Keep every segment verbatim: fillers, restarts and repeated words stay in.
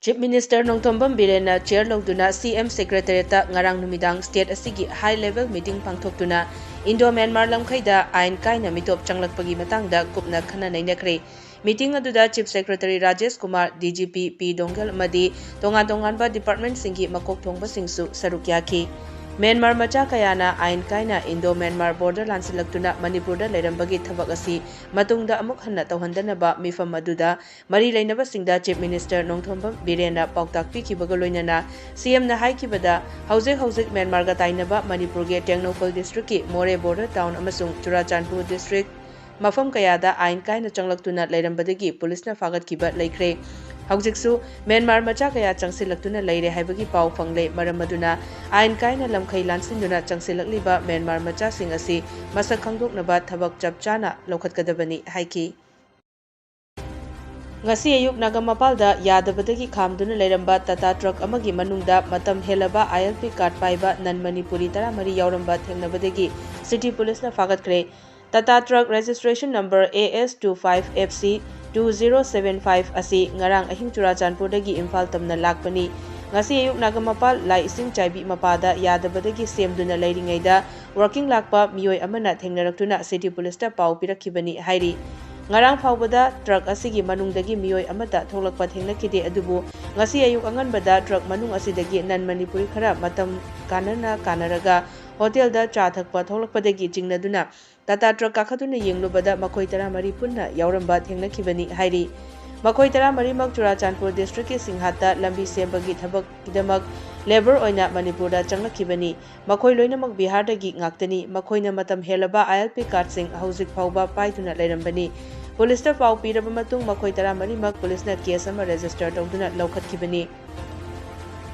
Chief Minister Nongthombam ꯕꯤꯔꯦꯟꯅ chair ꯂꯧꯗꯨꯅ C M Secretariatꯇ ꯉꯔꯥꯡ ꯅꯨꯃꯤꯗꯥꯡ state ꯑꯁꯤꯒꯤ high level meeting ꯄꯥꯡꯊꯣꯛꯇꯨꯅ Indo-Myanmar ꯂꯝꯈꯩꯗ ꯑꯥꯏꯟ ꯀꯥꯏꯅ ꯃꯤꯇꯣꯞ ꯆꯪꯂꯛꯄꯒꯤ ꯃꯇꯥꯡꯗ ꯀꯨꯞꯅ ꯈꯟꯅ ꯅꯩꯅꯈ꯭ꯔꯦ꯫ Meeting ꯑꯗꯨꯗ Chief Secretary Rajesh Kumar, D G P ꯄꯤ ꯗꯣꯡꯒꯦꯜ ꯑꯃꯗꯤ ꯇꯣꯉꯥꯟ ꯇꯣꯉꯥꯟꯕ departmentꯁꯤꯡꯒꯤ ꯃꯀꯣꯛ ꯊꯣꯡꯕꯁꯤꯡꯁꯨ ꯁꯔꯨꯛ ꯌꯥꯈꯤ꯫ ꯃ꯭ꯌꯥꯟꯃꯥꯔ ꯃꯆꯥ ꯀꯌꯥꯅ ꯑꯥꯏꯟ ꯀꯥꯏꯅ Indo-Myanmar border ꯂꯥꯟꯁꯤꯜꯂꯛꯇꯨꯅ ꯃꯅꯤꯄꯨꯔꯗ ꯂꯩꯔꯝꯕꯒꯤ ꯊꯕꯛ ꯑꯁꯤ ꯃꯇꯨꯡꯗ ꯑꯃꯨꯛ ꯍꯟꯅ ꯇꯧꯍꯟꯗꯅꯕ ꯃꯤꯐꯝ ꯑꯗꯨꯗ ꯃꯔꯤ ꯂꯩꯅꯕꯁꯤꯡꯗ Chief Minister ꯅꯣꯡꯊꯣꯝꯕꯝ ꯕꯤꯔꯦꯟꯅ ꯄꯥꯎꯇꯥꯛ ꯄꯤꯈꯤꯕꯒ ꯂꯣꯏꯅꯅ C Mꯅ ꯍꯥꯏꯈꯤꯕꯗ, ꯍꯧꯖꯤꯛ ꯍꯧꯖꯤꯛ ꯃ꯭ꯌꯥꯟꯃꯥꯔꯒ ꯇꯥꯏꯅꯕ ꯃꯅꯤꯄꯨꯔꯒꯤ ꯇꯦꯡꯅꯧꯄꯜ districtꯀꯤ ꯃꯣꯔꯦ border town ꯑꯃꯁꯨꯡ ꯆꯨꯔꯥꯆꯥꯟꯄꯨꯔ district ꯃꯐꯝ ꯀꯌꯥꯗ ꯑꯥꯏꯟ ꯀꯥꯏꯅ ꯆꯪꯂꯛꯇꯨꯅ ꯂꯩꯔꯝꯕꯗꯒꯤ ꯄꯨꯂꯤꯁꯅ ꯐꯥꯒꯠꯈꯤꯕ ꯂꯩꯈ꯭ꯔꯦ꯫ ꯍꯧꯖꯤꯛꯁꯨ ꯃ꯭ꯌꯥꯟꯃꯥꯔ ꯃꯆꯥ ꯀꯌꯥ ꯆꯪꯁꯤꯜꯂꯛꯇꯨꯅ ꯂꯩꯔꯦ ꯍꯥꯏꯕꯒꯤ ꯄꯥꯎ ꯐꯪꯂꯦ꯫ ꯃꯔꯝ ꯑꯗꯨꯅ ꯑꯥꯏꯟ ꯀꯥꯏꯅ ꯂꯝꯈꯩ ꯂꯥꯟꯁꯤꯟꯗꯨꯅ ꯆꯪꯁꯤꯜꯂꯛꯂꯤꯕ ꯃ꯭ꯌꯥꯟꯃꯥꯔ ꯃꯆꯥꯁꯤꯡ ꯑꯁꯤ ꯃꯁꯛ ꯈꯪꯗꯣꯛꯅꯕ ꯊꯕꯛ ꯆꯞ ꯆꯥꯅ ꯂꯧꯈꯠꯀꯗꯕꯅꯤ ꯍꯥꯏꯈꯤ꯫ ꯉꯁꯤ ꯑꯌꯨꯛ ꯅꯥꯒꯥꯃꯄꯥꯜꯗ ꯌꯥꯗꯕꯗꯒꯤ ꯈꯥꯝꯗꯨꯅ ꯂꯩꯔꯝꯕ Tata truck ꯑꯃꯒꯤ ꯃꯅꯨꯡꯗ ꯃꯇꯝ ꯍꯦꯜꯂꯕ I L P card ꯄꯥꯏꯕ non Manipuri ꯇꯔꯥꯃꯔꯤ ꯌꯥꯎꯔꯝꯕ ꯊꯦꯡꯅꯕꯗꯒꯤ city ꯄꯨꯂꯤꯁꯅ ꯐꯥꯒꯠꯈ꯭ꯔꯦ꯫ Tata truck registration number A S two five F C two zero seven five ꯑꯁꯤ ꯉꯔꯥꯡ ꯑꯍꯤꯡ ꯆꯨꯔꯥꯆꯥꯟꯄꯨꯔꯗꯒꯤ ꯏꯝꯐꯥꯜ ꯇꯝꯅ ꯂꯥꯛꯄꯅꯤ꯫ ꯉꯁꯤ ꯑꯌꯨꯛ ꯅꯥꯒꯥꯃꯄꯥꯜ ꯂꯥꯏ ꯏꯁꯤꯡ ꯆꯥꯏꯕꯤ ꯃꯄꯥꯗ ꯌꯥꯗꯕꯗꯒꯤ ꯁꯦꯝꯗꯨꯅ ꯂꯩꯔꯤꯉꯩꯗ working ꯂꯥꯛꯄ ꯃꯤꯑꯣꯏ ꯑꯃꯅ ꯊꯦꯡꯅꯔꯛꯇꯨꯅ city ꯄꯨꯂꯤꯁꯇ ꯄꯥꯎ ꯄꯤꯔꯛꯈꯤꯕꯅꯤ ꯍꯥꯏꯔꯤ꯫ ꯉꯔꯥꯡ ꯐꯥꯎꯕꯗ truck ꯑꯁꯤꯒꯤ ꯃꯅꯨꯡꯗꯒꯤ ꯃꯤꯑꯣꯏ ꯑꯃꯠꯇ ꯊꯣꯛꯂꯛꯄ ꯊꯦꯡꯅꯈꯤꯗꯦ, ꯑꯗꯨꯕꯨ ꯉꯁꯤ ꯑꯌꯨꯛ ꯑꯉꯟꯕꯗ truck ꯃꯅꯨꯡ ꯑꯁꯤꯗꯒꯤ non Manipuri ꯈꯔ ꯃꯇꯝ ꯀꯥꯟꯅꯅ ꯀꯥꯟꯅꯔꯒ hotelꯗ ꯆꯥ ꯊꯛꯄ ꯊꯣꯛꯂꯛꯄꯗꯒꯤ ꯆꯤꯡꯅꯗꯨꯅ Tata truck ꯀꯥꯈꯠꯇꯨꯅ ꯌꯦꯡꯂꯨꯕꯗ ꯃꯈꯣꯏ ꯇꯔꯥꯃꯔꯤ ꯄꯨꯟꯅ ꯌꯥꯎꯔꯝꯕ ꯊꯦꯡꯅꯈꯤꯕꯅꯤ ꯍꯥꯏꯔꯤ꯫ ꯃꯈꯣꯏ ꯇꯔꯥꯃꯔꯤꯃꯛ ꯆꯨꯔꯥꯆꯥꯟꯄꯨꯔ districtꯀꯤ ꯁꯤꯡꯍꯥꯠꯇ ꯂꯝꯕꯤ ꯁꯦꯝꯕꯒꯤ ꯊꯕꯛꯀꯤꯗꯃꯛ labour ꯑꯣꯏꯅ ꯃꯅꯤꯄꯨꯔꯗ ꯆꯪꯂꯛꯈꯤꯕꯅꯤ꯫ ꯃꯈꯣꯏ ꯂꯣꯏꯅꯃꯛ ꯕꯤꯍꯥꯔꯗꯒꯤ ꯉꯥꯛꯇꯅꯤ꯫ ꯃꯈꯣꯏꯅ ꯃꯇꯝ ꯍꯦꯜꯂꯕ I L P cardꯁꯤꯡ ꯍꯧꯖꯤꯛ ꯐꯥꯎꯕ ꯄꯥꯏꯗꯨꯅ ꯂꯩꯔꯝꯕꯅꯤ꯫ ꯄꯨꯂꯤꯁꯇ ꯄꯥꯎ ꯄꯤꯔꯕ ꯃꯇꯨꯡ ꯃꯈꯣꯏ ꯇꯔꯥꯃꯔꯤꯃꯛ ꯄꯨꯂꯤꯁꯅ case ꯑꯃ register ꯇꯧꯗꯨꯅ ꯂꯧꯈꯠꯈꯤꯕꯅꯤ꯫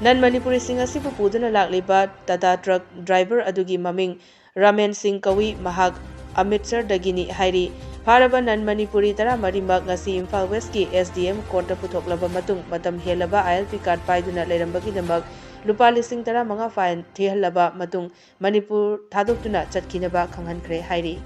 Non Manipuriꯁꯤꯡ ꯑꯁꯤꯕꯨ ꯄꯨꯗꯨꯅ ꯂꯥꯛꯂꯤꯕ Tata truck driver ꯑꯗꯨꯒꯤ ꯃꯃꯤꯡ ꯔꯥꯃꯦꯟ ꯁꯤꯡ ꯀꯧꯏ꯫ ꯃꯍꯥꯛ ꯑꯃ꯭ꯔꯤꯠꯁꯔꯗꯒꯤꯅꯤ ꯍꯥꯏꯔꯤ꯫ ꯐꯥꯔꯕ non Manipuri ꯇꯔꯥꯃꯔꯤꯃꯛ ꯉꯁꯤ ꯏꯝꯐꯥꯜ Westꯀꯤ S D M courtꯇ ꯄꯨꯊꯣꯛꯂꯕ ꯃꯇꯨꯡ ꯃꯇꯝ ꯍꯦꯜꯂꯕ I L P card ꯄꯥꯏꯗꯨꯅ ꯂꯩꯔꯝꯕꯒꯤꯗꯃꯛ ꯂꯨꯄꯥ ꯂꯤꯁꯤꯡ ꯇꯔꯥꯃꯉꯥ fine ꯊꯤꯍꯜꯂꯕ ꯃꯇꯨꯡ ꯃꯅꯤꯄꯨꯔ ꯊꯥꯗꯣꯛꯇꯨꯅ ꯆꯠꯈꯤꯅꯕ ꯈꯪꯍꯟꯈ꯭ꯔꯦ ꯍꯥꯏꯔꯤ꯫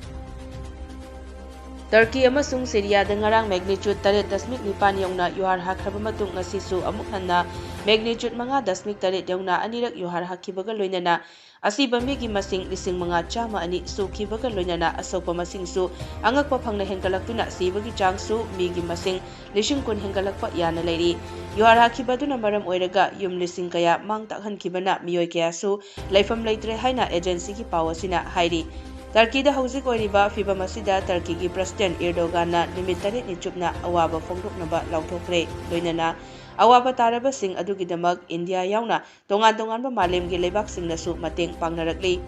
ꯇꯔꯀꯤ ꯑꯃꯁꯨꯡ ꯁꯤꯔꯤꯌꯥꯗ ꯉꯔꯥꯡ magnitude ꯇꯔꯦꯠ ꯗꯁꯃꯤꯛ ꯅꯤꯄꯥꯟ ꯌꯧꯅ ꯌꯨꯍꯥꯔ ꯍꯥꯈ꯭ꯔꯕ ꯃꯇꯨꯡ, ꯉꯁꯤꯁꯨ ꯑꯃꯨꯛ ꯍꯟꯅ magnitude ꯃꯉꯥ ꯗꯁꯃꯤꯛ ꯇꯔꯦꯠ ꯌꯧꯅ ꯑꯅꯤꯔꯛ ꯌꯨꯍꯥꯔ ꯍꯥꯈꯤꯕꯒ ꯂꯣꯏꯅꯅ ꯑꯁꯤꯕ ꯃꯤꯒꯤ ꯃꯁꯤꯡ ꯂꯤꯁꯤꯡ ꯃꯉꯥ ꯆꯥꯝꯃ ꯑꯅꯤ ꯁꯨꯈꯤꯕꯒ ꯂꯣꯏꯅꯅ ꯑꯁꯣꯛꯄ ꯃꯁꯤꯡꯁꯨ ꯑꯉꯛꯄ ꯐꯪꯅ ꯍꯦꯟꯒꯠꯂꯛꯇꯨꯅ ꯁꯤꯕꯒꯤ ꯆꯥꯡꯁꯨ ꯃꯤꯒꯤ ꯃꯁꯤꯡ ꯂꯤꯁꯤꯡ ꯀꯨꯟ ꯍꯦꯟꯒꯠꯂꯛꯄ ꯌꯥꯅ ꯂꯩꯔꯤ꯫ ꯌꯨꯍꯥꯔ ꯍꯥꯈꯤꯕ ꯑꯗꯨꯅ ꯃꯔꯝ ꯑꯣꯏꯔꯒ ꯌꯨꯝ ꯂꯤꯁꯤꯡ ꯀꯌꯥ ꯃꯥꯡ ꯇꯥꯛꯍꯟꯈꯤꯕꯅ ꯃꯤꯑꯣꯏ ꯀꯌꯥꯁꯨ ꯂꯩꯐꯝ ꯂꯩꯇ꯭ꯔꯦ ꯍꯥꯏꯅ agencyꯒꯤ ꯄꯥꯎ ꯑꯁꯤꯅ ꯍꯥꯏꯔꯤ꯫ ꯇꯔꯀꯤꯗ ꯍꯧꯖꯤꯛ ꯑꯣꯏꯔꯤꯕ ꯐꯤꯚꯝ ꯑꯁꯤꯗ ꯇꯔꯀꯤꯒꯤ president ꯏꯔꯗꯣꯒꯥꯟꯅ ꯅꯨꯃꯤꯠ ꯇꯔꯦꯠꯅꯤ ꯆꯨꯞꯅ ꯑꯋꯥꯕ ꯐꯣꯡꯗꯣꯛꯅꯕ ꯂꯥꯎꯊꯣꯛꯈ꯭ꯔꯦ꯫ ꯂꯣꯏꯅꯅ ꯑꯋꯥꯕ ꯇꯥꯔꯕꯁꯤꯡ ꯑꯗꯨꯒꯤꯗꯃꯛ ꯏꯟꯗꯤꯌꯥ ꯌꯥꯎꯅ ꯇꯣꯉꯥꯟ ꯇꯣꯉꯥꯟꯕ ꯃꯥꯂꯦꯝꯒꯤ ꯂꯩꯕꯥꯛꯁꯤꯡꯅꯁꯨ ꯃꯇꯦꯡ ꯄꯥꯡꯅꯔꯛꯂꯤ꯫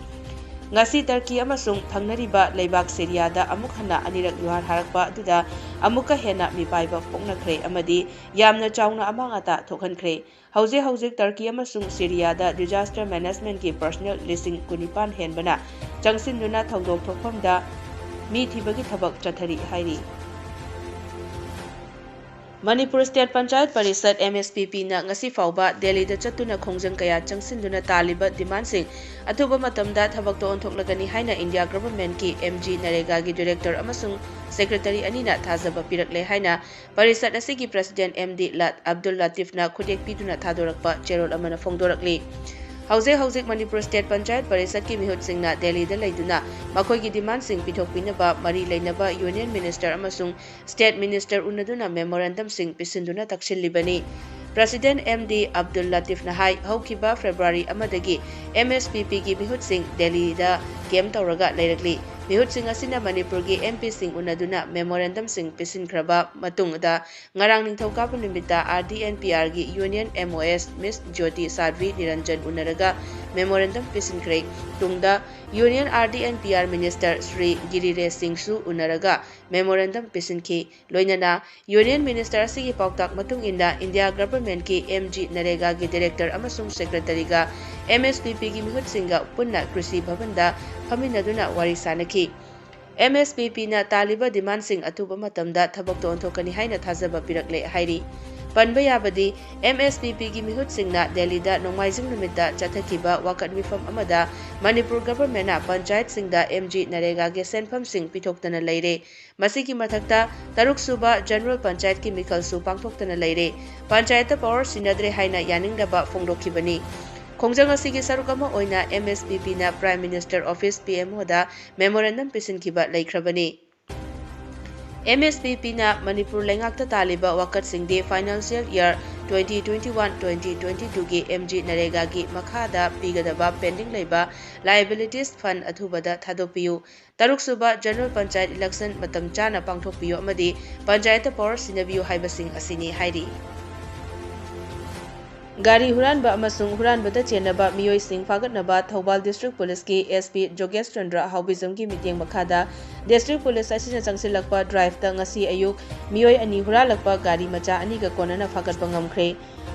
ꯉꯁꯤ ꯇꯔꯀꯤ ꯑꯃꯁꯨꯡ ꯊꯪꯅꯔꯤꯕ ꯂꯩꯕꯥꯛ ꯁꯤꯔꯤꯌꯥꯗ ꯑꯃꯨꯛ ꯍꯟꯅ ꯑꯅꯤꯔꯛ ꯌꯨꯍꯥꯔ ꯍꯥꯔꯛꯄ ꯑꯗꯨꯗ ꯑꯃꯨꯛꯀ ꯍꯦꯟꯅ ꯃꯤꯄꯥꯏꯕ ꯄꯣꯛꯅꯈ꯭ꯔꯦ ꯑꯃꯗꯤ ꯌꯥꯝꯅ ꯆꯥꯎꯅ ꯑꯃꯥꯡ ꯑꯇꯥ ꯊꯣꯛꯍꯟꯈ꯭ꯔꯦ꯫ ꯍꯧꯖꯤꯛ ꯍꯧꯖꯤꯛ ꯇꯔꯀꯤ ꯑꯃꯁꯨꯡ ꯁꯤꯔꯤꯌꯥꯗ disaster managementꯀꯤ personnel ꯂꯤꯁꯤꯡ ꯀꯨꯟꯅꯤꯄꯥꯟ ꯍꯦꯟꯕꯅ ꯆꯪꯁꯤꯟꯗꯨꯅ ꯊꯧꯗꯣꯛ ꯊꯣꯛꯐꯝꯗ ꯃꯤ ꯊꯤꯕꯒꯤ ꯊꯕꯛ ꯆꯠꯊꯔꯤ ꯍꯥꯏꯔꯤ꯫ ꯃꯅꯤꯄꯨꯔ State Panchayat Parishad, MSPPꯅ ꯉꯁꯤ ꯐꯥꯎꯕ ꯗꯦꯜꯂꯤꯗ ꯆꯠꯇꯨꯅ ꯈꯣꯡꯖꯪ ꯀꯌꯥ ꯆꯪꯁꯤꯟꯗꯨꯅ ꯇꯥꯜꯂꯤꯕ demandꯁꯤꯡ ꯑꯊꯨꯕ ꯃꯇꯝꯗ ꯊꯕꯛꯇ ꯑꯣꯟꯊꯣꯛꯂꯒꯅꯤ ꯍꯥꯏꯅ ꯏꯟꯗꯤꯌꯥ governmentꯀꯤ MGNREGAꯒꯤ director ꯑꯃꯁꯨꯡ secretary ꯑꯅꯤꯅ ꯊꯥꯖꯕ ꯄꯤꯔꯛꯂꯦ ꯍꯥꯏꯅ ꯄꯔꯤꯁꯗ ꯑꯁꯤꯒꯤ president MD ꯂꯥꯠ-, ꯑꯕꯗꯨꯜ ꯂꯥꯇꯤꯐꯅ ꯈꯨꯠꯌꯦꯛ ꯄꯤꯗꯨꯅ ꯊꯥꯗꯣꯔꯛꯄ ꯆꯦꯔꯣꯜ ꯑꯃꯅ ꯐꯣꯡꯗꯣꯔꯛꯂꯤ꯫ ꯍꯧꯖꯤꯛ ꯍꯧꯖꯤꯛ ꯃꯅꯤꯄꯨꯔ State Panchayat Parishadꯀꯤ ꯃꯤꯍꯨꯠꯁꯤꯡꯅ ꯗꯦꯜꯂꯤꯗ ꯂꯩꯗꯨꯅ ꯃꯈꯣꯏꯒꯤ demandꯁꯤꯡ ꯄꯤꯊꯣꯛꯄꯤꯅꯕ ꯃꯔꯤ ꯂꯩꯅꯕ union minister ꯑꯃꯁꯨꯡ state minister ꯎꯅꯗꯨꯅ memorandumꯁꯤꯡ ꯄꯤꯁꯤꯟꯗꯨꯅ ꯇꯛꯁꯤꯜꯂꯤꯕꯅꯤ꯫ President MD Abdul ꯂꯥꯇꯤꯐꯅ ꯍꯥꯏ, ꯍꯧꯈꯤꯕ February ꯑꯃꯗꯒꯤ MSPPꯒꯤ ꯃꯤꯍꯨꯠꯁꯤꯡ ꯗꯦꯜꯂꯤꯗ camp ꯇꯧꯔꯒ ꯂꯩꯔꯛꯂꯤ꯫ ꯃꯤꯍꯨꯠꯁꯤꯡ ꯑꯁꯤꯅ ꯃꯅꯤꯄꯨꯔꯒꯤ MPꯁꯤꯡ ꯎꯅꯗꯨꯅ memorandumꯁꯤꯡ ꯄꯤꯁꯤꯟꯈ꯭ꯔꯕ ꯃꯇꯨꯡꯗ, ꯉꯔꯥꯡ ꯅꯤꯡꯊꯧꯀꯥꯕ ꯅꯨꯃꯤꯠꯇ RD&PRꯒꯤ union MOS Miss Jyoti Sadhvi Niranjan ꯎꯅꯔꯒ memorandum ꯄꯤꯁꯤꯟꯈ꯭ꯔꯦ꯫ ꯇꯨꯡꯗ union RD&PR minister ꯁ꯭ꯔꯤ ꯒꯤꯔꯤꯔꯦꯖ ꯁꯤꯡꯁꯨ ꯎꯅꯔꯒ memorandum ꯄꯤꯁꯤꯟꯈꯤ꯫ ꯂꯣꯏꯅꯅ union minister ꯑꯁꯤꯒꯤ ꯄꯥꯎꯇꯥꯛ ꯃꯇꯨꯡ ꯏꯟꯅ ꯏꯟꯗꯤꯌꯥ governmentꯀꯤ MGNREGAꯒꯤ director ꯑꯃꯁꯨꯡ secretaryꯒ MSPPꯒꯤ ꯃꯤꯍꯨꯠꯁꯤꯡꯒ ꯄꯨꯟꯅ ꯀ꯭ꯔꯤꯁꯤ ꯚꯕꯟꯗ ꯐꯝꯃꯤꯟꯅꯗꯨꯅ ꯋꯥꯔꯤ ꯁꯥꯅꯈꯤ꯫ MSPPꯅ ꯇꯥꯜꯂꯤꯕ demandꯁꯤꯡ ꯑꯊꯨꯕ ꯃꯇꯝꯗ ꯊꯕꯛꯇ ꯑꯣꯟꯊꯣꯛꯀꯅꯤ ꯍꯥꯏꯅ ꯊꯥꯖꯕ ꯄꯤꯔꯛꯂꯦ ꯍꯥꯏꯔꯤ꯫ ꯄꯟꯕ ꯌꯥꯕꯗꯤ, ꯑꯦꯝ ꯑꯦꯁ ꯄꯤ ꯄꯤꯒꯤ ꯃꯤꯍꯨꯠꯁꯤꯡꯅ ꯗꯦꯜꯂꯤꯗ ꯅꯣꯡꯃꯥꯏꯖꯤꯡ ꯅꯨꯃꯤꯠꯇ ꯆꯠꯊꯈꯤꯕ ꯋꯥꯀꯠ ꯃꯤꯐꯝ ꯑꯃꯗ ꯃꯅꯤꯄꯨꯔ ꯒꯚꯔꯟꯃꯦꯟꯠꯅ ꯄꯟꯆꯥꯌꯠꯁꯤꯡꯗ ꯑꯦꯝ ꯖꯤ ꯅꯔꯦꯒꯥꯒꯤ ꯁꯦꯟꯐꯝꯁꯤꯡ ꯄꯤꯊꯣꯛꯇꯅ ꯂꯩꯔꯦ꯫ ꯃꯁꯤꯒꯤ ꯃꯊꯛꯇ, ꯇꯔꯨꯛ ꯁꯨꯕ ꯖꯦꯅꯔꯦꯜ ꯄꯟꯆꯥꯌꯠꯀꯤ ꯃꯤꯈꯜꯁꯨ ꯄꯥꯡꯊꯣꯛꯇꯅ ꯂꯩꯔꯦ꯫ ꯄꯟꯆꯥꯌꯠꯇ ꯄꯋꯥꯔ ꯁꯤꯟꯅꯗ꯭ꯔꯦ ꯍꯥꯏꯅ ꯌꯥꯅꯤꯡꯗꯕ ꯐꯣꯡꯗꯣꯛꯈꯤꯕꯅꯤ꯫ ꯈꯣꯡꯖꯪ ꯑꯁꯤꯒꯤ ꯁꯔꯨꯛ ꯑꯃ ꯑꯣꯏꯅ ꯑꯦꯝ ꯑꯦꯁ ꯄꯤ ꯄꯤꯅ prime minister office, P M ꯑꯣꯗ ꯃꯦꯃꯣꯔꯦꯟꯗꯝ ꯄꯤꯁꯤꯟꯈꯤꯕ ꯂꯩꯈ꯭ꯔꯕꯅꯤ꯫ ꯑꯦꯝ ꯑꯦꯁ ꯄꯤ ꯄꯤꯅ ꯃꯅꯤꯄꯨꯔ ꯂꯩꯉꯥꯛꯇ ꯇꯥꯜꯂꯤꯕ ꯋꯥꯀꯠꯁꯤꯡꯗꯤ financial year twenty twenty one twenty twenty ꯇꯨꯒꯤ ꯑꯦꯝ ꯖꯤ ꯅꯔꯦꯒꯥꯒꯤ ꯃꯈꯥꯗ ꯄꯤꯒꯗꯕ ꯄꯦꯟꯗꯤꯡ ꯂꯩꯕ ꯂꯥꯏꯑꯦꯕꯤꯂꯤꯇꯤꯁ ꯐꯟꯗ ꯑꯊꯨꯕꯗ ꯊꯥꯗꯣꯛꯄꯤꯌꯨ꯫ ꯇꯔꯨꯛ ꯁꯨꯕ ꯖꯦꯅꯔꯦꯜ ꯄꯟꯆꯥꯌꯠ ꯏꯂꯦꯛꯁꯟ ꯃꯇꯝ ꯆꯥꯅ ꯄꯥꯡꯊꯣꯛꯄꯤꯌꯨ ꯑꯃꯗꯤ ꯄꯟꯆꯥꯌꯠꯇ ꯄꯋꯥꯔ ꯁꯤꯟꯅꯕꯤꯌꯨ ꯍꯥꯏꯕꯁꯤꯡ ꯑꯁꯤꯅꯤ ꯍꯥꯏꯔꯤ꯫ ꯒꯥꯔꯤ ꯍꯨꯔꯥꯟꯕ ꯑꯃꯁꯨꯡ ꯍꯨꯔꯥꯟꯕꯗ ꯆꯦꯟꯅꯕ ꯃꯤꯑꯣꯏꯁꯤꯡ ꯐꯥꯒꯠꯅꯕ ꯊꯧꯕꯥꯜ ꯗꯤꯁꯇ꯭ꯔꯤꯛ ꯄꯨꯂꯤꯁꯀꯤ ꯑꯦꯁ ꯄꯤ ꯖꯣꯒꯦꯁ ꯆꯟꯗ꯭ꯔ ꯍꯥꯎꯕꯤꯖꯝꯒꯤ ꯃꯤꯠꯌꯦꯡ ꯃꯈꯥꯗ ꯗꯤꯁꯇ꯭ꯔꯤꯛ ꯄꯨꯂꯤꯁ ꯑꯁꯤꯅ ꯆꯪꯁꯤꯜꯂꯛꯄ ꯗ꯭ꯔꯥꯏꯚꯇ ꯉꯁꯤ ꯑꯌꯨꯛ ꯃꯤꯑꯣꯏ ꯑꯅꯤ ꯍꯨꯔꯥꯜꯂꯛꯄ ꯒꯥꯔꯤ ꯃꯆꯥ ꯑꯅꯤꯒ ꯀꯣꯟꯅꯅ ꯐꯥꯒꯠꯄ ꯉꯝꯈ꯭ꯔꯦ꯫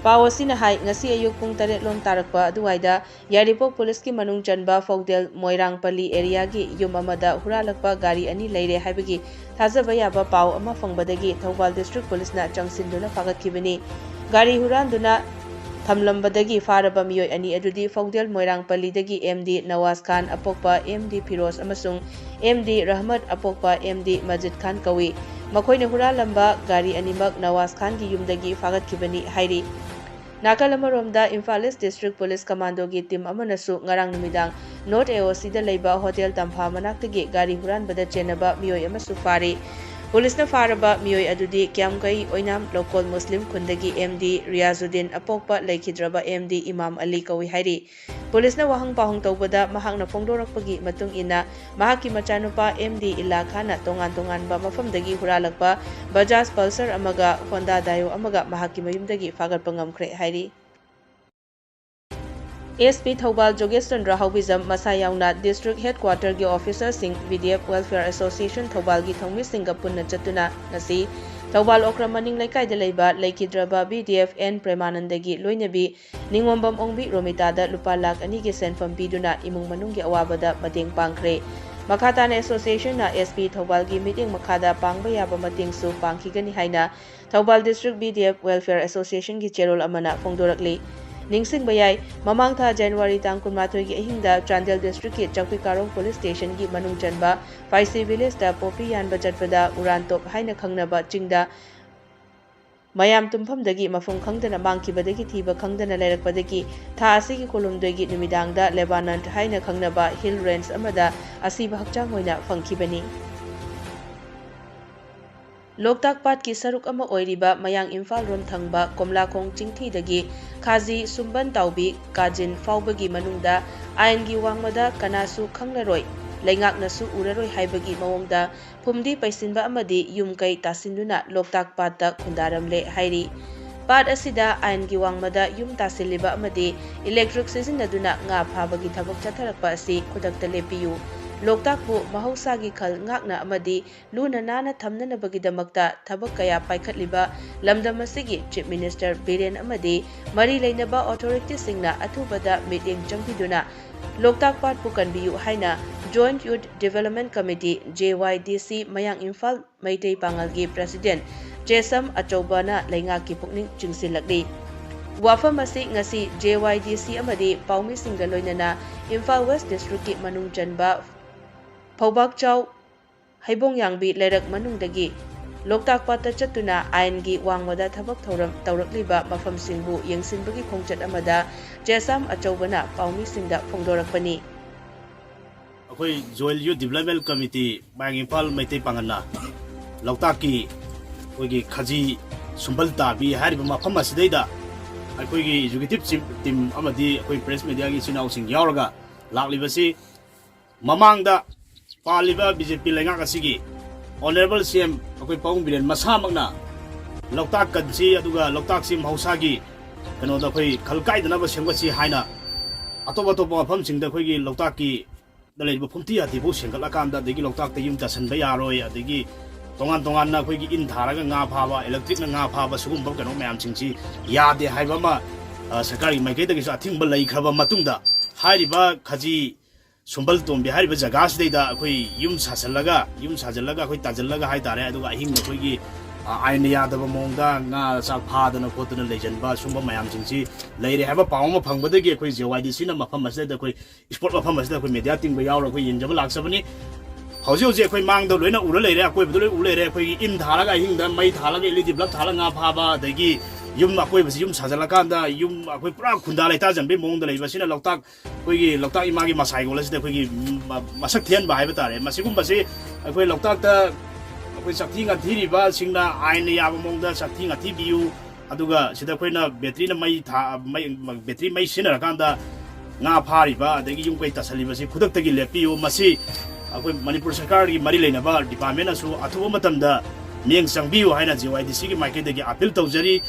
ꯄꯥꯎ ꯑꯁꯤꯅ ꯍꯥꯏ, ꯉꯁꯤ ꯑꯌꯨꯛ ꯄꯨꯡ ꯇꯔꯦꯠ ꯂꯣꯝ ꯇꯥꯔꯛꯄ ꯑꯗꯨꯋꯥꯏꯗ ꯌꯥꯏꯔꯤꯄꯣꯛ ꯄꯨꯂꯤꯁꯀꯤ ꯃꯅꯨꯡ ꯆꯟꯕ ꯐꯧꯗꯦꯜ ꯃꯣꯏꯔꯥꯡꯄꯜꯂꯤ ꯑꯦꯔꯤꯌꯥꯒꯤ ꯌꯨꯝ ꯑꯃꯗ ꯍꯨꯔꯥꯜꯂꯛꯄ ꯒꯥꯔꯤ ꯑꯅꯤ ꯂꯩꯔꯦ ꯍꯥꯏꯕꯒꯤ ꯊꯥꯖꯕ ꯌꯥꯕ ꯄꯥꯎ ꯑꯃ ꯐꯪꯕꯗꯒꯤ ꯊꯧꯕꯥꯜ ꯗꯤꯁꯇ꯭ꯔꯤꯛ ꯄꯨꯂꯤꯁꯅ ꯆꯪꯁꯤꯟꯗꯨꯅ ꯐꯥꯒꯠꯈꯤꯕꯅꯤ꯫ ꯒꯥꯔꯤ ꯍꯨꯔꯥꯟꯗꯨꯅ ꯊꯝꯂꯝꯕꯗꯒꯤ ꯐꯥꯔꯕ ꯃꯤꯑꯣꯏ ꯑꯅꯤ ꯑꯗꯨꯗꯤ ꯐꯧꯗꯦꯜ ꯃꯣꯏꯔꯥꯡꯄꯜꯂꯤꯗꯒꯤ ꯑꯦꯝ ꯗꯤ ꯅꯋꯥꯖ ꯈꯥꯟ ꯑꯄꯣꯛꯄ ꯑꯦꯝ ꯗꯤ ꯐꯤꯔꯣꯖ ꯑꯃꯁꯨꯡ M D Rahmat ꯑꯄꯣꯛꯄ M D ꯃꯖꯤꯗ ꯈꯥꯟ ꯀꯧꯏ꯫ ꯃꯈꯣꯏꯅ ꯍꯨꯔꯥꯜꯂꯝꯕ ꯒꯥꯔꯤ ꯑꯅꯤꯃꯛ ꯅꯋꯥꯖ ꯈꯥꯟꯒꯤ ꯌꯨꯝꯗꯒꯤ ꯐꯥꯒꯠꯈꯤꯕꯅꯤ ꯍꯥꯏꯔꯤ꯫ ꯅꯥꯀꯜ ꯑꯃꯔꯣꯝꯗ, ꯏꯝꯐꯥꯜ ꯏꯁ ꯗꯤꯁꯇ꯭ꯔꯤꯛ ꯄꯨꯂꯤꯁ ꯀꯃꯥꯟꯗꯣꯒꯤ ꯇꯤꯝ ꯑꯃꯅꯁꯨ ꯉꯔꯥꯡ ꯅꯨꯃꯤꯗꯥꯡ ꯅꯣꯔꯠ ꯑꯦ ꯑꯣ ꯁꯤꯗ ꯂꯩꯕ ꯍꯣꯇꯦꯜ ꯇꯝꯐꯥ ꯃꯅꯥꯛꯇꯒꯤ ꯒꯥꯔꯤ ꯍꯨꯔꯥꯟꯕꯗ ꯆꯦꯟꯅꯕ ꯃꯤꯑꯣꯏ ꯑꯃꯁꯨ ꯐꯥꯔꯤ꯫ ꯄꯨꯂꯤꯁꯅ ꯐꯥꯔꯕ ꯃꯤꯑꯣꯏ ꯑꯗꯨꯗꯤ ꯀ꯭ꯌꯥꯝꯒꯩ ꯑꯣꯏꯅꯥꯝ ꯂꯧꯀꯣꯜ ꯃꯨꯁꯂꯤꯝ ꯈꯨꯟꯗꯒꯤ ꯑꯦꯝ ꯗꯤ ꯔꯤꯌꯥꯖꯨꯗꯤꯟ ꯑꯄꯣꯛꯄ ꯂꯩꯈꯤꯗ꯭ꯔꯕ ꯑꯦꯝ ꯗꯤ ꯏꯃꯥꯝ ꯑꯂꯤ ꯀꯧꯏ ꯍꯥꯏꯔꯤ꯫ ꯄꯨꯂꯤꯁꯅ ꯋꯥꯍꯪ ꯄꯥꯎꯍꯪ ꯇꯧꯕꯗ ꯃꯍꯥꯛꯅ ꯐꯣꯡꯗꯣꯔꯛꯄꯒꯤ ꯃꯇꯨꯡ ꯏꯟꯅ, ꯃꯍꯥꯛꯀꯤ ꯃꯆꯥꯅꯨꯄꯥ ꯑꯦꯝ ꯗꯤ ꯏꯂꯥ ꯈꯥꯟꯅ ꯇꯣꯉꯥꯟ ꯇꯣꯉꯥꯟꯕ ꯃꯐꯝꯗꯒꯤ ꯍꯨꯔꯥꯜꯂꯛꯄ ꯕꯖꯥꯖ ꯄꯜꯁꯔ ꯑꯃꯒ ꯍꯣꯟꯗꯥ ꯗꯥꯏꯑꯣ ꯑꯃꯒ ꯃꯍꯥꯛꯀꯤ ꯃꯌꯨꯝꯗꯒꯤ ꯐꯥꯒꯠꯄ ꯉꯝꯈ꯭ꯔꯦ ꯍꯥꯏꯔꯤ꯫ ꯑꯦꯁ ꯄꯤ ꯊꯧꯕꯥꯜ ꯖꯣꯒꯦꯁ ꯆꯟꯗ꯭ꯔ ꯍꯥꯎꯕꯤꯖꯝ ꯃꯁꯥ ꯌꯥꯎꯅ ꯗꯤꯁꯇ꯭ꯔꯤꯛ ꯍꯦꯗꯀ꯭ꯋꯥꯇꯔꯒꯤ ꯑꯣꯐꯤꯁꯥꯔꯁꯤꯡ, B D F welfare association ꯊꯧꯕꯥꯜꯒꯤ ꯊꯧꯃꯤꯁꯤꯡꯒ ꯄꯨꯟꯅ ꯆꯠꯇꯨꯅ ꯉꯁꯤ ꯊꯧꯕꯥꯜ ꯑꯣꯀ꯭ꯔꯝ ꯃꯅꯤꯡ ꯂꯩꯀꯥꯏꯗ ꯂꯩꯕ ꯂꯩꯈꯤꯗ꯭ꯔꯕ ꯕꯤ ꯗꯤ ꯑꯦꯐ ꯑꯦꯟ ꯄ꯭ꯔꯦꯃꯥꯅꯟꯗꯒꯤ ꯂꯣꯏꯅꯕꯤ ꯅꯤꯉꯣꯝꯕꯝ ꯑꯣꯡꯕꯤ ꯔꯣꯃꯤꯇꯥꯗ ꯂꯨꯄꯥ ꯂꯥꯈ ꯑꯅꯤꯒꯤ ꯁꯦꯟꯐꯝ ꯄꯤꯗꯨꯅ ꯏꯃꯨꯡ ꯃꯅꯨꯡꯒꯤ ꯑꯋꯥꯕꯗ ꯃꯇꯦꯡ ꯄꯥꯡꯈ꯭ꯔꯦ꯫ ꯃꯈꯥ ꯇꯥꯅ ꯑꯦꯁꯣꯁꯤꯌꯦꯁꯟꯅ ꯑꯦꯁ ꯄꯤ ꯊꯧꯕꯥꯜꯒꯤ ꯃꯤꯠꯌꯦꯡ ꯃꯈꯥꯗ ꯄꯥꯡꯕ ꯌꯥꯕ ꯃꯇꯦꯡꯁꯨ ꯄꯥꯡꯈꯤꯒꯅꯤ ꯍꯥꯏꯅ Thoubal district B D F welfare ꯑꯦꯁꯣꯁꯤꯌꯦꯁꯟꯒꯤ ꯆꯦꯔꯣꯜ ꯑꯃꯅ ꯐꯣꯡꯗꯣꯔꯛꯂꯤ꯫ ꯅꯤꯡꯁꯤꯡꯕ ꯌꯥꯏ, ꯃꯃꯥꯡ ꯊꯥ ꯖꯅꯋꯥꯔꯤ ꯇꯥꯡ ꯀꯨꯟꯃꯥꯊꯣꯏꯒꯤ ꯑꯍꯤꯡꯗ ꯆꯥꯟꯗꯦꯜ ꯗꯤꯁꯇ꯭ꯔꯤꯛꯀꯤ ꯆꯥꯛꯄꯤ ꯀꯥꯔꯣꯡ ꯄꯨꯂꯤꯁ ꯁ꯭ꯇꯦꯁꯟꯒꯤ ꯃꯅꯨꯡ ꯆꯟꯕ ꯐꯥꯏꯁꯤ ꯚꯤꯂꯦꯖꯇ ꯄꯣꯄꯤ ꯌꯥꯟꯕ ꯆꯠꯄꯗ ꯎꯔꯥꯟꯇꯣꯞ ꯍꯥꯏꯅ ꯈꯪꯅꯕ ꯆꯤꯡꯗ ꯃꯌꯥꯝ ꯇꯨꯝꯐꯝꯗꯒꯤ ꯃꯐꯝ ꯈꯪꯗꯅ ꯃꯥꯡꯈꯤꯕꯗꯒꯤ ꯊꯤꯕ ꯈꯪꯗꯅ ꯂꯩꯔꯛꯄꯗꯒꯤ ꯊꯥ ꯑꯁꯤꯒꯤ ꯀꯨꯟꯍꯨꯝꯗꯣꯏꯒꯤ ꯅꯨꯃꯤꯗꯥꯡꯗ ꯂꯦꯕꯥꯅꯟ ꯍꯥꯏꯅ ꯈꯪꯅꯕ ꯍꯤꯜ ꯔꯦꯟꯖ ꯑꯃꯗ ꯑꯁꯤꯕ ꯍꯛꯆꯥꯡ ꯑꯣꯏꯅ ꯐꯪꯈꯤꯕꯅꯤ꯫ ꯂꯣꯛꯇꯥꯛ ꯄꯥꯠꯀꯤ ꯁꯔꯨꯛ ꯑꯃ ꯑꯣꯏꯔꯤꯕ ꯃꯌꯥꯡ ꯏꯝꯐꯥꯜ ꯔꯣꯝ ꯊꯪꯕ ꯀꯣꯝꯂꯥꯈꯣꯡ ꯆꯤꯡꯊꯤꯗꯒꯤ ꯈꯥꯖꯤ ꯁꯨꯝꯕꯟ ꯇꯥꯎꯕꯤ ꯀꯥꯖꯤꯟ ꯐꯥꯎꯕꯒꯤ ꯃꯅꯨꯡꯗ ꯑꯥꯏꯟꯒꯤ ꯋꯥꯡꯃꯗ ꯀꯅꯥꯁꯨ ꯈꯪꯂꯔꯣꯏ, ꯂꯩꯉꯥꯛꯅꯁꯨ ꯎꯔꯔꯣꯏ ꯍꯥꯏꯕꯒꯤ ꯃꯑꯣꯡꯗ ꯐꯨꯝꯗꯤ ꯄꯩꯁꯤꯟꯕ ꯑꯃꯗꯤ ꯌꯨꯝ ꯀꯩ ꯇꯥꯁꯤꯟꯗꯨꯅ ꯂꯣꯛꯇꯥꯛ ꯄꯥꯠꯇ ꯈꯨꯟꯗꯥꯔꯝꯂꯦ ꯍꯥꯏꯔꯤ꯫ ꯄꯥꯠ ꯑꯁꯤꯗ ꯑꯥꯏꯟꯒꯤ ꯋꯥꯡꯃꯗ ꯌꯨꯝ ꯇꯥꯁꯤꯜꯂꯤꯕ ꯑꯃꯗꯤ ꯏꯂꯦꯛꯇ꯭ꯔꯤꯛ ꯁꯤꯖꯤꯟꯅꯗꯨꯅ ꯉꯥ ꯐꯥꯕꯒꯤ ꯊꯕꯛ ꯆꯠꯊꯔꯛꯄ ꯑꯁꯤ ꯈꯨꯗꯛꯇ ꯂꯦꯞꯄꯤꯌꯨ꯫ ꯂꯣꯛꯇꯥꯛꯄꯨ ꯃꯍꯧꯁꯥꯒꯤ ꯈꯜ ꯉꯥꯛꯅ ꯑꯃꯗꯤ ꯂꯨꯅ ꯅꯥꯟꯅ ꯊꯝꯅꯅꯕꯒꯤꯗꯃꯛꯇ ꯊꯕꯛ ꯀꯌꯥ ꯄꯥꯏꯈꯠꯂꯤꯕ ꯂꯝꯗꯝ ꯑꯁꯤꯒꯤ ꯆꯤꯐ ꯃꯤꯅꯤꯁꯇꯔ ꯕꯤꯔꯦꯟ ꯑꯃꯗꯤ ꯃꯔꯤ ꯂꯩꯅꯕ ꯑꯣꯊꯣꯔꯤꯇꯤꯁꯤꯡꯅ ꯑꯊꯨꯕꯗ ꯃꯤꯠꯌꯦꯡ ꯆꯪꯕꯤꯗꯨꯅ ꯂꯣꯛꯇꯥꯛ ꯄꯥꯠꯄꯨ ꯀꯟꯕꯤꯌꯨ ꯍꯥꯏꯅ Joint Youth Development Committee, J Y D C, ꯃꯌꯥꯡ ꯏꯝꯐꯥꯜ ꯃꯩꯇꯩ ꯄꯥꯉꯜꯒꯤ ꯄ꯭ꯔꯁꯤꯗꯦꯟꯠ ꯆꯦꯁꯝ ꯑꯆꯧꯕꯅ ꯂꯩꯉꯥꯛꯀꯤ ꯄꯨꯛꯅꯤꯡ ꯆꯤꯡꯁꯤꯜꯂꯛꯂꯤ꯫ ꯋꯥꯐꯝ ꯑꯁꯤ ꯉꯁꯤ J Y D C ꯑꯃꯗꯤ ꯄꯥꯎꯃꯤꯁꯤꯡꯒ ꯂꯣꯏꯅꯅ ꯏꯝꯐꯥꯜ ꯋꯦꯁ ꯗꯤꯁꯇ꯭ꯔꯤꯛꯀꯤ ꯃꯅꯨꯡ ꯆꯟꯕ ꯐꯧꯕꯥꯛꯆꯥꯎ ꯍꯩꯕꯣꯡꯌꯥꯡꯕꯤ ꯂꯩꯔꯛ ꯃꯅꯨꯡꯗꯒꯤ ꯂꯣꯛꯇꯥꯛ ꯄꯥꯠꯇ ꯆꯠꯇꯨꯅ ꯑꯥꯏꯟꯒꯤ ꯋꯥꯡꯃꯗ ꯊꯕꯛ ꯊꯧꯔꯝ ꯇꯧꯔꯛꯂꯤꯕ ꯃꯐꯝꯁꯤꯡꯕꯨ ꯌꯦꯡꯁꯤꯟꯕꯒꯤ ꯈꯣꯡꯆꯠ ꯑꯃꯗ ꯆꯦꯁꯥꯝ ꯑꯆꯧꯕꯅ ꯄꯥꯎꯃꯤꯁꯤꯡꯗ ꯐꯣꯡꯗꯣꯔꯛꯄꯅꯤ꯫ ꯑꯩꯈꯣꯏ Joint Youth Development Committee ꯃꯌꯥꯡ ꯏꯝꯐꯥꯜ ꯃꯩꯇꯩ ꯄꯥꯡꯒꯜꯅ ꯂꯣꯛꯇꯥꯛꯀꯤ ꯑꯩꯈꯣꯏꯒꯤ ꯈꯖꯤ ꯁꯨꯝꯕꯜ ꯇꯥꯕꯤ ꯍꯥꯏꯔꯤꯕ ꯃꯐꯝ ꯑꯁꯤꯗꯩꯗ ꯑꯩꯈꯣꯏꯒꯤ executive team ꯑꯃꯗꯤ ꯑꯩꯈꯣꯏ press mediaꯒꯤ ꯏꯆꯤꯟ ꯏꯅꯥꯎꯁꯤꯡ ꯌꯥꯎꯔꯒ ꯂꯥꯛꯂꯤꯕꯁꯤ, ꯃꯃꯥꯡꯗ ꯄꯥꯜꯂꯤꯕ B J P ꯂꯩꯉꯥꯛ ꯑꯁꯤꯒꯤ Honourable C M ꯑꯩꯈꯣꯏ ꯄꯥꯕꯨꯡ ꯕꯤꯔꯦꯟ ꯃꯁꯥꯃꯛꯅ ꯂꯣꯛꯇꯥꯛ ꯀꯟꯁꯤ, ꯑꯗꯨꯒ ꯂꯣꯛꯇꯥꯛꯁꯤ ꯃꯍꯧꯁꯥꯒꯤ ꯀꯩꯅꯣꯗ ꯑꯩꯈꯣꯏ ꯈꯜ ꯀꯥꯏꯗꯅꯕ ꯁꯦꯝꯒꯠꯁꯤ ꯍꯥꯏꯅ ꯑꯇꯣꯞ ꯑꯇꯣꯞꯄ ꯃꯐꯝꯁꯤꯡꯗ ꯑꯩꯈꯣꯏꯒꯤ ꯂꯣꯛꯇꯥꯛꯀꯤ ꯗ ꯂꯩꯔꯤꯕ ꯐꯨꯝꯇꯤ ꯍꯥꯇꯤꯐꯥꯎ ꯁꯦꯝꯒꯠꯂꯀꯥꯟꯗ, ꯑꯗꯒꯤ ꯂꯣꯛꯇꯥꯛꯇ ꯌꯨꯝ ꯇꯥꯁꯟꯕ ꯌꯥꯔꯣꯏ, ꯑꯗꯒꯤ ꯇꯣꯉꯥꯟ ꯇꯣꯉꯥꯟꯅ ꯑꯩꯈꯣꯏꯒꯤ ꯏꯟ ꯊꯥꯔꯒ ꯉꯥ ꯐꯥꯕ, electricꯅ ꯉꯥ ꯐꯥꯕ, ꯁꯤꯒꯨꯝꯕ ꯀꯩꯅꯣ ꯃꯌꯥꯝꯁꯤꯡꯁꯤ ꯌꯥꯗꯦ ꯍꯥꯏꯕ ꯑꯃ, ꯑ, ꯁꯔꯀꯥꯔꯒꯤ ꯃꯥꯏꯀꯩꯗꯒꯤꯁꯨ ꯑꯊꯤꯡꯕ ꯂꯩꯈ꯭ꯔꯕ ꯃꯇꯨꯡꯗ, ꯍꯥꯏꯔꯤꯕ ꯈꯖꯤ ꯁꯨꯝꯕꯜ ꯇꯣꯝꯕꯤ ꯍꯥꯏꯔꯤꯕ ꯖꯒꯥꯁꯤꯗꯩꯗ ꯑꯩꯈꯣꯏ ꯌꯨꯝ ꯁꯥꯖꯜꯂꯒ, ꯌꯨꯝ ꯁꯥꯖꯜꯂꯒ ꯑꯩꯈꯣꯏ ꯇꯥꯖꯜꯂꯒ ꯍꯥꯏꯇꯥꯔꯦ, ꯑꯗꯨꯒ ꯑꯍꯤꯡꯗ ꯑꯩꯈꯣꯏꯒꯤ, ꯑ, ꯑꯥꯏꯟꯅ ꯌꯥꯗꯕ ꯃꯑꯣꯡꯗ ꯉꯥ ꯆꯥꯛ ꯐꯥꯗꯅ ꯈꯣꯠꯇꯅ ꯂꯩꯖꯟꯕ ꯁꯨꯝꯕ ꯃꯌꯥꯝꯁꯤꯡꯁꯤ ꯂꯩꯔꯦ ꯍꯥꯏꯕ ꯄꯥꯎ ꯑꯃ ꯐꯪꯕꯗꯒꯤ ꯑꯩꯈꯣꯏ ꯖꯦ ꯋꯥꯏ ꯗꯤ ꯁꯤꯅ ꯃꯐꯝ ꯑꯁꯤꯗ ꯑꯩꯈꯣꯏ ꯏꯁꯄꯣꯔꯠ ꯃꯐꯝ ꯑꯁꯤꯗ ꯑꯩꯈꯣꯏ ꯃꯦꯗꯤꯌꯥ ꯇꯤꯝꯒ ꯌꯥꯎꯔꯒ ꯑꯩꯈꯣꯏ ꯌꯦꯡꯖꯕ ꯂꯥꯛꯆꯕꯅꯤ꯫ ꯍꯧꯖꯤꯛ ꯍꯧꯖꯤꯛ ꯑꯩꯈꯣꯏ ꯃꯥꯡꯗ ꯂꯣꯏꯅ ꯎꯔ ꯂꯩꯔꯦ, ꯑꯀꯣꯏꯕꯗ ꯂꯣꯏ ꯎ ꯂꯩꯔꯦ꯫ ꯑꯩꯈꯣꯏꯒꯤ ꯏꯟ ꯊꯥꯜꯂꯒ, ꯑꯍꯤꯡꯗ ꯃꯩ ꯊꯥꯜꯂꯒ, ꯑꯦꯜ ꯏ ꯗꯤ ꯕꯜꯕ ꯊꯥꯜꯂꯒ ꯉꯥ ꯐꯥꯕ, ꯑꯗꯒꯤ ꯌꯨꯝ ꯑꯀꯣꯏꯕꯁꯤ ꯌꯨꯝ ꯁꯥꯖꯜꯂꯀꯥꯟꯗ ꯌꯨꯝ ꯑꯩꯈꯣꯏ ꯄꯨꯔꯥ ꯈꯨꯟꯗꯥ ꯂꯩꯇꯥꯖꯟꯕꯒꯤ ꯃꯑꯣꯡꯗ ꯂꯩꯕ ꯑꯁꯤꯅ ꯂꯣꯛꯇꯥꯛ, ꯑꯩꯈꯣꯏꯒꯤ ꯂꯣꯛꯇꯥꯛ ꯏꯃꯥꯒꯤ ꯃꯁꯥꯏꯒꯣꯜ ꯑꯁꯤꯗ ꯑꯩꯈꯣꯏꯒꯤ ꯃ-, ꯃꯁꯛ ꯊꯤꯍꯟꯕ ꯍꯥꯏꯕ ꯇꯥꯔꯦ꯫ ꯃꯁꯤꯒꯨꯝꯕꯁꯤ ꯑꯩꯈꯣꯏ ꯂꯣꯛꯇꯥꯛꯇ ꯑꯩꯈꯣꯏ ꯆꯥꯛꯊꯤ ꯉꯥꯛꯊꯤꯔꯤꯕꯁꯤꯡꯅ ꯑꯥꯏꯟꯅ ꯌꯥꯕ ꯃꯑꯣꯡꯗ ꯆꯥꯛꯊꯤ ꯉꯥꯛꯊꯤꯕꯤꯌꯨ꯫ ꯑꯗꯨꯒ ꯁꯤꯗ ꯑꯩꯈꯣꯏꯅ ꯕꯦꯇ꯭ꯔꯤꯅ ꯃꯩ ꯊꯥ-, ꯃꯩ, ꯕꯦꯇ꯭ꯔꯤ ꯃꯩ ꯁꯤꯖꯤꯟꯅꯔꯀꯥꯟꯗ ꯉꯥ ꯐꯥꯔꯤꯕ ꯑꯗꯒꯤ ꯌꯨꯝ ꯀꯩ ꯇꯥꯁꯜꯂꯤꯕꯁꯤ ꯈꯨꯗꯛꯇꯒꯤ ꯂꯦꯞꯄꯤꯌꯨ꯫ ꯃꯁꯤ ꯑꯩꯈꯣꯏ ꯃꯅꯤꯄꯨꯔ ꯁꯔꯀꯥꯔꯒꯤ ꯃꯔꯤ ꯂꯩꯅꯕ ꯗꯤꯄꯥꯔꯠꯃꯦꯟꯅꯁꯨ ꯑꯊꯨꯕ ꯃꯇꯝꯗ ꯃꯤꯠꯌꯦꯡ ꯆꯪꯕꯤꯌꯨ ꯍꯥꯏꯅ ꯖꯦ ꯋꯥꯏ ꯗꯤ ꯁꯤꯒꯤ ꯃꯥꯏꯀꯩꯗꯒꯤ ꯑꯥꯄꯤꯜ ꯇꯧꯖꯔꯤ꯫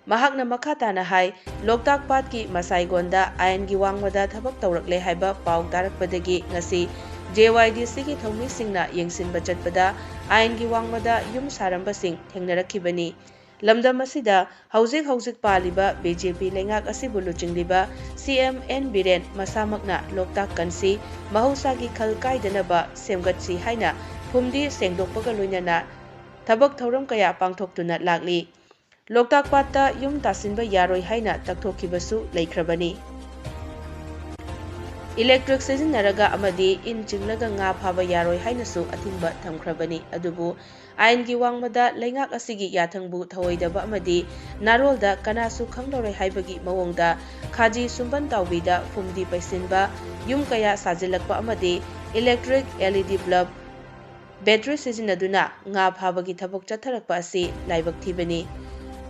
ꯃꯍꯥꯛꯅ ꯃꯈꯥ ꯇꯥꯅ ꯍꯥꯏ, ꯂꯣꯛꯇꯥꯛ ꯄꯥꯠꯀꯤ ꯃꯁꯥꯏꯒꯣꯟꯗ ꯑꯥꯏꯟꯒꯤ ꯋꯥꯡꯃꯗ ꯊꯕꯛ ꯇꯧꯔꯛꯂꯦ ꯍꯥꯏꯕ ꯄꯥꯎ ꯇꯥꯔꯛꯄꯗꯒꯤ ꯉꯁꯤ ꯖꯦ ꯋꯥꯏ ꯗꯤ ꯁꯤꯒꯤ ꯊꯧꯃꯤꯁꯤꯡꯅ ꯌꯦꯡꯁꯤꯟꯕ ꯆꯠꯄꯗ ꯑꯥꯏꯟꯒꯤ ꯋꯥꯡꯃꯗ ꯌꯨꯝ ꯁꯥꯔꯝꯕꯁꯤꯡ ꯊꯦꯡꯅꯔꯛꯈꯤꯕꯅꯤ꯫ ꯂꯝꯗꯝ ꯑꯁꯤꯗ ꯍꯧꯖꯤꯛ ꯍꯧꯖꯤꯛ ꯄꯥꯜꯂꯤꯕ ꯕꯤ ꯖꯦ ꯄꯤ ꯂꯩꯉꯥꯛ ꯑꯁꯤꯕꯨ ꯂꯨꯆꯤꯡꯂꯤꯕ ꯁꯤ ꯑꯦꯝ ꯑꯦꯟ ꯕꯤꯔꯦꯟ ꯃꯁꯥꯃꯛꯅ ꯂꯣꯛꯇꯥꯛ ꯀꯟꯁꯤ, ꯃꯍꯧꯁꯥꯒꯤ ꯈꯜ ꯀꯥꯏꯗꯅꯕ ꯁꯦꯝꯒꯠꯁꯤ ꯍꯥꯏꯅ ꯐꯨꯝꯗꯤ ꯁꯦꯡꯗꯣꯛꯄꯒ ꯂꯣꯏꯅꯅ ꯊꯕꯛ ꯊꯧꯔꯝ ꯀꯌꯥ ꯄꯥꯡꯊꯣꯛꯇꯨꯅ ꯂꯥꯛꯂꯤ꯫ ꯂꯣꯛꯇꯥꯛ ꯄꯥꯠꯇ ꯌꯨꯝ ꯇꯥꯁꯤꯟꯕ ꯌꯥꯔꯣꯏ ꯍꯥꯏꯅ ꯇꯛꯊꯣꯛꯈꯤꯕꯁꯨ ꯂꯩꯈ꯭ꯔꯕꯅꯤ꯫ ꯏꯂꯦꯛꯇ꯭ꯔꯤꯛ ꯁꯤꯖꯤꯟꯅꯔꯒ ꯑꯃꯗꯤ ꯏꯟ ꯆꯤꯡꯂꯒ ꯉꯥ ꯐꯥꯕ ꯌꯥꯔꯣꯏ ꯍꯥꯏꯅꯁꯨ ꯑꯊꯤꯡꯕ ꯊꯝꯈ꯭ꯔꯕꯅꯤ꯫ ꯑꯗꯨꯕꯨ ꯑꯥꯏꯟꯒꯤ ꯋꯥꯡꯃꯗ ꯂꯩꯉꯥꯛ ꯑꯁꯤꯒꯤ ꯌꯥꯊꯪꯕꯨ ꯊꯧꯑꯣꯏꯗꯕ ꯑꯃꯗꯤ ꯅꯥꯔꯣꯜꯗ ꯀꯅꯥꯁꯨ ꯈꯪꯂꯔꯣꯏ ꯍꯥꯏꯕꯒꯤ ꯃꯑꯣꯡꯗ ꯈꯥꯖꯤ ꯁꯨꯝꯕꯟ ꯇꯥꯎꯕꯤꯗ ꯐꯨꯝꯗꯤ ꯄꯩꯁꯤꯟꯕ, ꯌꯨꯝ ꯀꯌꯥ ꯁꯥꯖꯤꯜꯂꯛꯄ ꯑꯃꯗꯤ ꯏꯂꯦꯛꯇ꯭ꯔꯤꯛ, ꯑꯦꯜ ꯏ ꯗꯤ ꯕꯜꯕ, ꯕꯦꯇ꯭ꯔꯤ ꯁꯤꯖꯤꯟꯅꯗꯨꯅ ꯉꯥ ꯐꯥꯕꯒꯤ ꯊꯕꯛ ꯆꯠꯊꯔꯛꯄ ꯑꯁꯤ ꯂꯥꯏꯕꯛ ꯊꯤꯕꯅꯤ꯫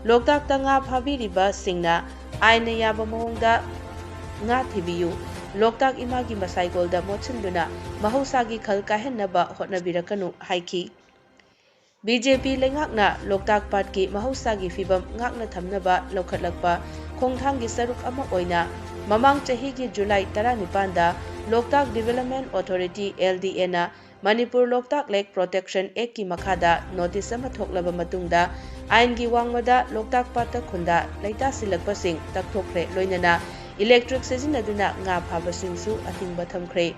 ꯂꯣꯛꯇꯥꯛꯇ ꯉꯥ ꯐꯥꯕꯤꯔꯤꯕꯁꯤꯡꯅ ꯑꯥꯏꯟꯅ ꯌꯥꯕ ꯃꯑꯣꯡꯗ ꯉꯥ ꯊꯤꯕꯤꯌꯨ꯫ ꯂꯣꯛꯇꯥꯛ ꯏꯃꯥꯒꯤ ꯃꯁꯥꯏꯒꯣꯜꯗ ꯃꯣꯠꯁꯤꯟꯗꯨꯅ ꯃꯍꯧꯁꯥꯒꯤ ꯈꯜ ꯀꯥꯏꯍꯟꯅꯕ ꯍꯣꯠꯅꯕꯤꯔꯛꯀꯅꯨ ꯍꯥꯏꯈꯤ꯫ ꯕꯤ ꯖꯦ ꯄꯤ ꯂꯩꯉꯥꯛꯅ ꯂꯣꯛꯇꯥꯛ ꯄꯥꯠꯀꯤ ꯃꯍꯧꯁꯥꯒꯤ ꯐꯤꯕꯝ ꯉꯥꯛꯅ ꯊꯝꯅꯕ ꯂꯧꯈꯠꯂꯛꯄ ꯈꯣꯡꯊꯥꯡꯒꯤ ꯁꯔꯨꯛ ꯑꯃ ꯑꯣꯏꯅ ꯃꯃꯥꯡ ꯆꯍꯤꯒꯤ ꯖꯨꯂꯥꯏ ꯇꯔꯥꯅꯤꯄꯥꯟꯗ ꯂꯣꯛꯇꯥꯛ ꯗꯤꯚꯦꯂꯞꯃꯦꯟ ꯑꯣꯊꯣꯔꯤꯇꯤ, ꯑꯦꯜ ꯗꯤ ꯑꯦꯅ ꯃꯅꯤꯄꯨꯔ ꯂꯣꯛꯇꯥꯛ ꯂꯦꯛ ꯄ꯭ꯔꯣꯇꯦꯛꯁꯟ ꯑꯦꯛꯀꯤ ꯃꯈꯥꯗ ꯅꯣꯇꯤꯁ ꯑꯃ ꯊꯣꯛꯂꯕ ꯃꯇꯨꯡꯗ ꯑꯥꯏꯟꯒꯤ ꯋꯥꯡꯃꯗ ꯂꯣꯛꯇꯥꯛ ꯄꯥꯠꯇ ꯈꯨꯟꯗꯥ ꯂꯩꯇꯥꯁꯤꯜꯂꯛꯄꯁꯤꯡ ꯇꯛꯊꯣꯛꯈ꯭ꯔꯦ, ꯂꯣꯏꯅꯅ ꯏꯂꯦꯛꯇ꯭ꯔꯤꯛ ꯁꯤꯖꯤꯟꯅꯗꯨꯅ ꯉꯥ ꯐꯥꯕꯁꯤꯡꯁꯨ ꯑꯊꯤꯡꯕ ꯊꯝꯈ꯭ꯔꯦ꯫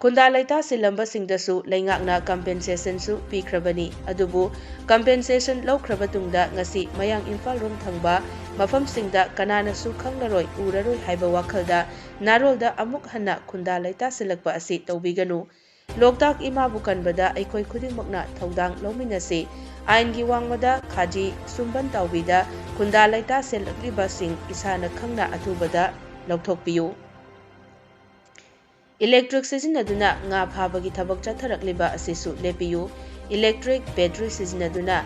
ꯈꯨꯟꯗꯥ ꯂꯩꯇꯥ ꯁꯤꯜꯂꯝꯕꯁꯤꯡꯗꯁꯨ ꯂꯩꯉꯥꯛꯅ ꯀꯝꯄꯦꯟꯁꯦꯁꯟꯁꯨ ꯄꯤꯈ꯭ꯔꯕꯅꯤ꯫ ꯑꯗꯨꯕꯨ ꯀꯝꯄꯦꯟꯁꯦꯁꯟ ꯂꯧꯈ꯭ꯔꯕ ꯇꯨꯡꯗ ꯉꯁꯤ ꯃꯌꯥꯡ ꯏꯝꯐꯥꯜ ꯔꯣꯝ ꯊꯪꯕ ꯃꯐꯝꯁꯤꯡꯗ ꯀꯅꯥꯅꯁꯨ ꯈꯪꯂꯔꯣꯏ, ꯎꯔꯔꯣꯏ ꯍꯥꯏꯕ ꯋꯥꯈꯜꯗ ꯅꯥꯔꯣꯜꯗ ꯑꯃꯨꯛ ꯍꯟꯅ ꯈꯨꯟꯗꯥ ꯂꯩꯇꯥ ꯁꯤꯜꯂꯛꯄ ꯑꯁꯤ ꯇꯧꯕꯤꯒꯅꯨ꯫ ꯂꯣꯛꯇꯥꯛ ꯏꯃꯥꯕꯨ ꯀꯟꯕꯗ ꯑꯩꯈꯣꯏ ꯈꯨꯗꯤꯡꯃꯛꯅ ꯊꯧꯗꯥꯡ ꯂꯧꯃꯤꯟꯅꯁꯤ꯫ ꯑꯥꯏꯟꯒꯤ ꯋꯥꯡꯃꯗ ꯈꯥꯖꯤ ꯁꯨꯝꯕꯟ ꯇꯥꯎꯕꯤꯗ ꯈꯨꯟꯗꯥ ꯂꯩꯇꯥ ꯁꯤꯜꯂꯛꯂꯤꯕꯁꯤꯡ ꯏꯁꯥꯅ ꯈꯪꯅ ꯑꯊꯨꯕꯗ ꯂꯧꯊꯣꯛꯄꯤꯌꯨ꯫ ꯏꯂꯦꯛꯇ꯭ꯔꯤꯛ ꯁꯤꯖꯤꯟꯅꯗꯨꯅ ꯉꯥ ꯐꯥꯕꯒꯤ ꯊꯕꯛ ꯆꯠꯊꯔꯛꯂꯤꯕ ꯑꯁꯤꯁꯨ ꯂꯦꯞꯄꯤꯌꯨ꯫ ꯏꯂꯦꯛꯇ꯭ꯔꯤꯛ ꯕꯦꯇ꯭ꯔꯤ ꯁꯤꯖꯤꯟꯅꯗꯨꯅ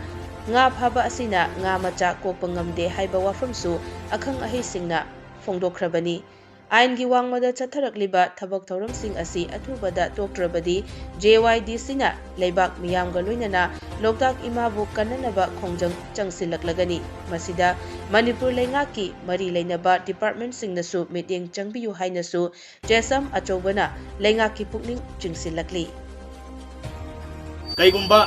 ꯉꯥ ꯐꯥꯕ ꯑꯁꯤꯅ ꯉꯥ ꯃꯆꯥ ꯀꯣꯛꯄ ꯉꯝꯗꯦ ꯍꯥꯏꯕ ꯋꯥꯐꯝꯁꯨ ꯑꯈꯪ ꯑꯍꯩꯁꯤꯡꯅ ꯐꯣꯡꯗꯣꯛꯈ꯭ꯔꯕꯅꯤ꯫ ꯑꯥꯏꯟꯒꯤ ꯋꯥꯡꯃꯗ ꯆꯠꯊꯔꯛꯂꯤꯕ ꯊꯕꯛ ꯊꯧꯔꯝꯁꯤꯡ ꯑꯁꯤ ꯑꯊꯨꯕꯗ ꯇꯣꯛꯇ꯭ꯔꯕꯗꯤ ꯖꯦ ꯋꯥꯏ ꯗꯤ ꯁꯤꯅ ꯂꯩꯕꯥꯛ ꯃꯤꯌꯥꯝꯒ ꯂꯣꯏꯅꯅ ꯂꯣꯛꯇꯥꯛ ꯏꯃꯥꯕꯨ ꯀꯟꯅꯅꯕ ꯈꯣꯡꯖꯪ ꯆꯪꯁꯤꯜꯂꯛꯂꯒꯅꯤ꯫ ꯃꯁꯤꯗ ꯃꯅꯤꯄꯨꯔ ꯂꯩꯉꯥꯛꯀꯤ ꯃꯔꯤ ꯂꯩꯅꯕ ꯗꯤꯄꯥꯔꯠꯃꯦꯟꯠꯁꯤꯡꯅꯁꯨ ꯃꯤꯠꯌꯦꯡ ꯆꯪꯕꯤꯌꯨ ꯍꯥꯏꯅꯁꯨ ꯖꯦꯁꯝ ꯑꯆꯧꯕꯅ ꯂꯩꯉꯥꯛꯀꯤ ꯄꯨꯛꯅꯤꯡ ꯆꯤꯡꯁꯤꯜꯂꯛꯂꯤ꯫ ꯀꯩꯒꯨꯝꯕ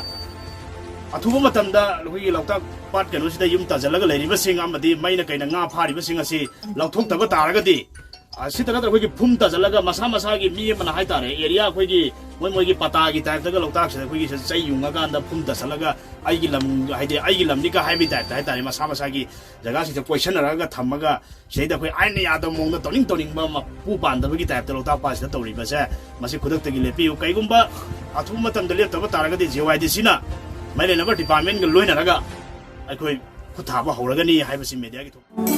ꯑꯊꯨꯕ ꯃꯇꯝꯗ ꯑꯩꯈꯣꯏꯒꯤ ꯂꯣꯛꯇꯥꯛ ꯄꯥꯠ ꯀꯩꯅꯣꯁꯤꯗ ꯌꯨꯝ ꯇꯥꯁꯤꯜꯂꯒ ꯂꯩꯔꯤꯕꯁꯤꯡ ꯑꯃꯗꯤ ꯃꯩꯅ ꯀꯩꯅ ꯉꯥ ꯐꯥꯔꯤꯕꯁꯤꯡ ꯑꯁꯤ ꯂꯧꯊꯣꯛꯇꯕ ꯇꯥꯔꯒꯗꯤ, ꯑ, ꯁꯤꯗ ꯅꯠꯇ꯭ꯔꯒ ꯑꯩꯈꯣꯏꯒꯤ ꯐꯨꯝ ꯇꯥꯁꯤꯜꯂꯒ ꯃꯁꯥ ꯃꯁꯥꯒꯤ ꯃꯤ ꯑꯃꯅ ꯍꯥꯏꯇꯥꯔꯦ, ꯑꯦꯔꯤꯌꯥ ꯑꯩꯈꯣꯏꯒꯤ ꯃꯣꯏ ꯃꯣꯏꯒꯤ ꯄꯇꯥꯒꯤ ꯇꯥꯏꯞꯇꯒ ꯂꯣꯛꯇꯥꯛꯁꯤꯗ ꯑꯩꯈꯣꯏꯒꯤ ꯁꯤꯗ ꯆꯩ ꯌꯨꯡꯉꯀꯥꯟꯗ ꯐꯨꯝ ꯇꯥꯁꯤꯜꯂꯒ ꯑꯩꯒꯤ ꯂꯝ, ꯍꯥꯏꯗꯤ ꯑꯩꯒꯤ ꯂꯝꯅꯤꯒ ꯍꯥꯏꯕꯒꯤ ꯇꯥꯏꯞꯇ ꯍꯥꯏꯇꯥꯔꯦ, ꯃꯁꯥ ꯃꯁꯥꯒꯤ ꯖꯒꯥꯁꯤꯡꯁꯦ ꯀꯣꯏꯁꯟꯅꯔꯒ ꯊꯝꯃꯒ ꯁꯤꯗꯩꯗ ꯑꯩꯈꯣꯏ ꯑꯥꯏꯟꯅ ꯌꯥꯗꯕ ꯃꯑꯣꯡꯗ ꯇꯧꯅꯤꯡ ꯇꯧꯅꯤꯡꯕ ꯃꯄꯨ ꯄꯥꯟꯗꯕꯒꯤ ꯇꯥꯏꯞꯇ ꯂꯣꯛꯇꯥꯛ ꯄꯥꯠꯁꯤꯗ ꯇꯧꯔꯤꯕꯁꯦ, ꯃꯁꯤ ꯈꯨꯗꯛꯇꯒꯤ ꯂꯦꯞꯄꯤꯌꯨ꯫ ꯀꯩꯒꯨꯝꯕ ꯑꯊꯨꯕ ꯃꯇꯝꯗ ꯂꯦꯞꯇꯕ ꯇꯥꯔꯒꯗꯤ ꯖꯦ ꯋꯥꯏ ꯗꯤ ꯁꯤꯅ ꯃꯔꯤ ꯂꯩꯅꯕ ꯗꯤꯄꯥꯔꯠꯃꯦꯟꯒ ꯂꯣꯏꯅꯔꯒ ꯑꯩꯈꯣꯏ ꯈꯨꯠ ꯊꯥꯕ ꯍꯧꯔꯒꯅꯤ ꯍꯥꯏꯕꯁꯤ ꯃꯦꯗꯤꯌꯥꯒꯤ ꯊꯣꯛ